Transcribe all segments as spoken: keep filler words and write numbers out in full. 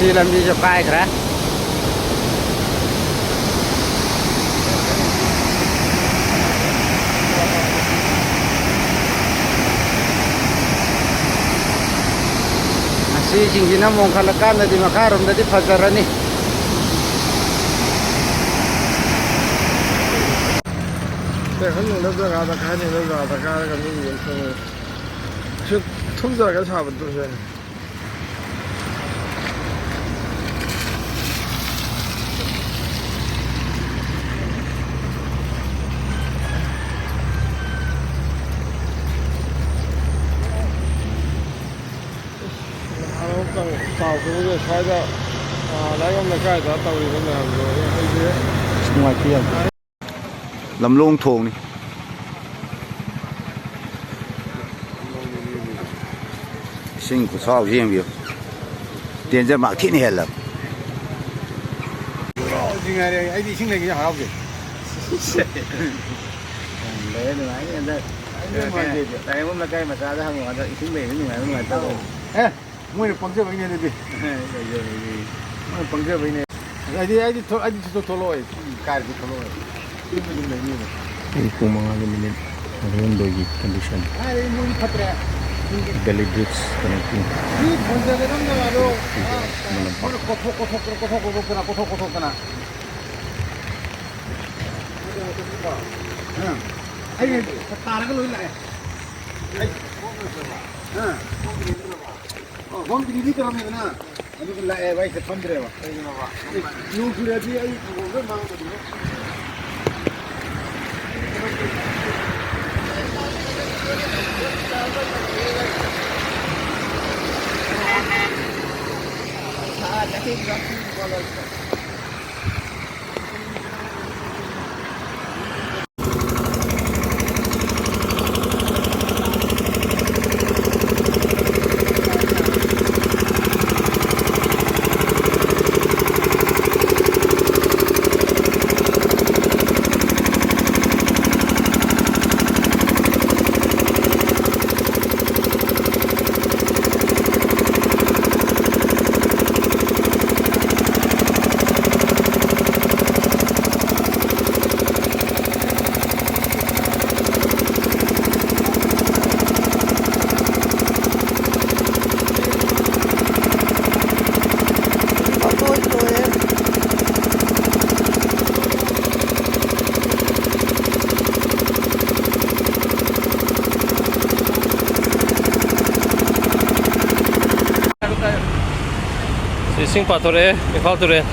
ꯁꯤ ꯂꯝꯕꯤꯁꯨ ꯀꯥꯏꯈ꯭ꯔꯦ꯫ ꯑꯁꯤꯁꯤꯡꯁꯤꯅ ꯃꯣꯡꯈꯠꯂꯀꯥꯟꯗꯗꯤ ꯃꯈꯥꯔꯣꯝꯗꯗꯤ ꯐꯖꯔꯅꯤ꯫ ꯀꯥꯈꯟꯅꯤꯡꯗꯕ ꯖꯒꯥꯗ ꯀꯥꯍꯟꯅꯤꯡꯗꯕ ꯖꯒꯥꯗ ꯀꯥꯔꯒ ꯃꯤꯒꯤ ꯌꯨꯝ ꯊꯣꯡꯉꯦ꯫ ꯁꯤ ꯊꯨꯝꯖꯔꯒ ꯁꯥꯕꯗꯨꯁꯨ ꯌꯥꯏ꯫ ꯅꯍꯥꯟꯃꯨꯛꯇꯪ ꯄꯥꯎ ꯄꯤꯕꯗ ꯁ꯭ꯋꯥꯏꯗ, ꯑ, ꯂꯥꯏꯔꯣꯝ ꯂꯩꯀꯥꯏꯗ ꯇꯧꯔꯤꯕ ꯃꯌꯥꯝꯗꯣ ꯑꯩꯈꯣꯏꯁꯦ ꯅꯨꯡꯉꯥꯏꯇꯦ ꯌꯥꯝ꯫ ꯂꯝꯂꯣꯡ ꯊꯣꯡꯅꯤ꯫ ꯏꯁꯤꯡ ꯈꯨꯆꯥꯎꯁꯤ ꯌꯦꯡꯕꯤꯌꯨ꯫ Danger mark ꯊꯤꯅ ꯍꯦꯜꯂꯕ꯫ ꯍꯧꯖꯤꯛ ꯉꯥꯏꯔꯦ, ꯑꯩꯗꯤ ꯏꯁꯤꯡ ꯂꯩꯕꯁꯦ ꯍꯔꯥꯎꯖꯩ꯫ ꯂꯩꯔꯦ, ꯅꯨꯡꯉꯥꯏꯅꯤ ꯍꯟꯗꯛ꯫ ꯑꯩ ꯅꯨꯡꯉꯥꯏꯖꯩ꯫ ꯂꯥꯏꯌꯦꯡꯕꯝ ꯂꯩꯀꯥꯏ ꯃꯆꯥꯗ ꯍꯪꯉꯣ, ꯍꯟꯗꯛ ꯏꯁꯤꯡ ꯂꯩꯕꯁꯤ ꯅꯨꯡꯉꯥꯏꯕ ꯅꯨꯡꯉꯥꯏꯇꯕ꯫ ꯑꯦ, ꯃꯣꯏꯅ ꯄꯪꯖꯕꯩꯅꯦ ꯑꯗꯨꯗꯤ꯫ ꯃꯣꯏꯅ ꯄꯪꯖꯕꯩꯅꯦ꯫ ꯑꯩꯗꯤ, ꯑꯩꯗꯤ ꯊꯣ-, ꯑꯩꯗꯤ ꯊꯣ-, ꯊꯣꯛꯂꯛꯑꯣꯏ꯫ ꯀꯥꯏꯗꯒꯤ ꯊꯣꯛꯂꯛꯑꯣꯏ? ꯌꯨꯝꯗ ꯑꯗꯨꯝ ꯂꯩꯅꯤꯕ꯫ ꯄꯨꯡ ꯃꯉꯥꯒꯤ ꯃꯤꯅꯤꯠ ꯃꯔꯤꯍꯨꯝꯗꯣꯏꯒꯤ condition꯫ ꯀꯥꯏꯗꯒꯤ ꯃꯣꯏꯗꯤ ꯐꯠꯇ꯭ꯔꯦ꯫ Delhi bridge connecting꯫ ꯃꯤ ꯐꯣꯟ ꯇꯧꯒꯗꯕꯅꯦꯕ ꯑꯗꯣ꯫ ꯁꯤꯗ ꯑꯥ, ꯃꯂꯝ ꯃꯣꯏꯅ ꯀꯣꯊꯣꯛ, ꯀꯣꯊꯣꯛꯇꯅ, ꯀꯣꯊꯣꯛ, ꯀꯣꯊꯣꯛꯇꯅ, ꯀꯣꯊꯣꯛ, ꯀꯣꯊꯣꯛꯇꯅ꯫ ꯑꯥ꯫ ꯑꯩ ꯇꯥꯔꯒ ꯂꯣꯏ ꯂꯥꯛꯑꯦ꯫ ꯑꯩ, ꯑꯥ꯫ ꯑꯣ, home delivery ꯇꯧꯔꯝꯃꯦꯗꯅ꯫ ꯑꯗꯨꯒ ꯂꯥꯛꯑꯦꯕ, ꯑꯩ ꯆꯠꯐꯝꯗ꯭ꯔꯦꯕ꯫ ꯀꯩꯒꯤꯅꯣꯕ? ꯑꯦ, ꯅꯣꯡ ꯆꯨꯔꯗꯤ ꯑꯩ ꯁꯪꯒꯣꯝ ꯂꯣꯏ ꯃꯥꯡꯉꯗꯣꯏꯅꯦ꯫ ꯏꯁꯤꯡ ꯄꯥꯊꯣꯔꯛꯑꯦ ꯏꯝꯐꯥꯜ ꯇꯨꯔꯦꯜ꯫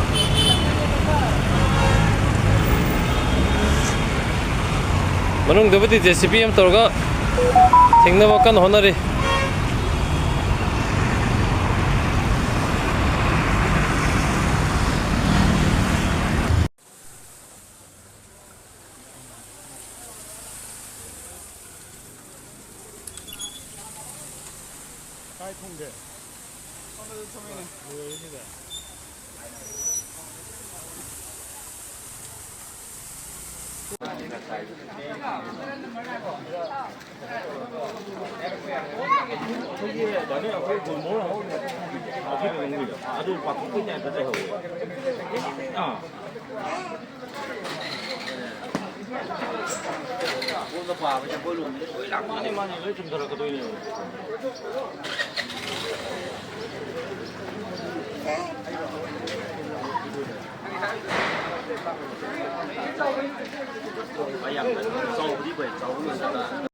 ꯃꯅꯨꯡꯗꯕꯨꯗꯤ ꯖꯦ ꯁꯤ ꯕꯤ ꯑꯃ ꯇꯧꯔꯒ ꯊꯦꯡꯅꯕ ꯀꯟꯅ ꯍꯣꯠꯅꯔꯤ꯫ ꯀꯥꯏ ꯊꯨꯡꯒꯦ? ꯁꯣꯝꯗꯁꯨ ꯊꯨꯡꯉꯤꯅꯦ꯫ ꯂꯣꯏꯔꯦꯅꯦ꯫ ꯑꯩꯈꯣꯏꯒꯤ ꯗꯥꯅꯤ, ꯑꯩꯈꯣꯏ ꯒꯨꯜꯃꯣꯍꯣꯔ ꯍꯧꯔꯤꯕ ꯑꯗꯨꯒꯤ ꯃꯅꯨꯡꯒꯤꯗꯣ, ꯑꯗꯨ ꯄꯥꯛꯊꯣꯛꯄꯩ ꯇꯥꯏꯞꯇ ꯂꯩꯍꯧꯋꯦ꯫ ꯑꯥ꯫ ꯃꯥꯅꯦ, ꯃꯥꯅꯦ, ꯂꯣꯏ ꯆꯨꯝꯊꯔꯛꯀꯗꯣꯏꯅꯦ꯫ ꯃꯌꯥꯝ ꯆꯥꯎꯕꯗꯤ ꯐꯩ, ꯆꯥꯎꯕ ꯂꯣꯏꯔꯒ꯫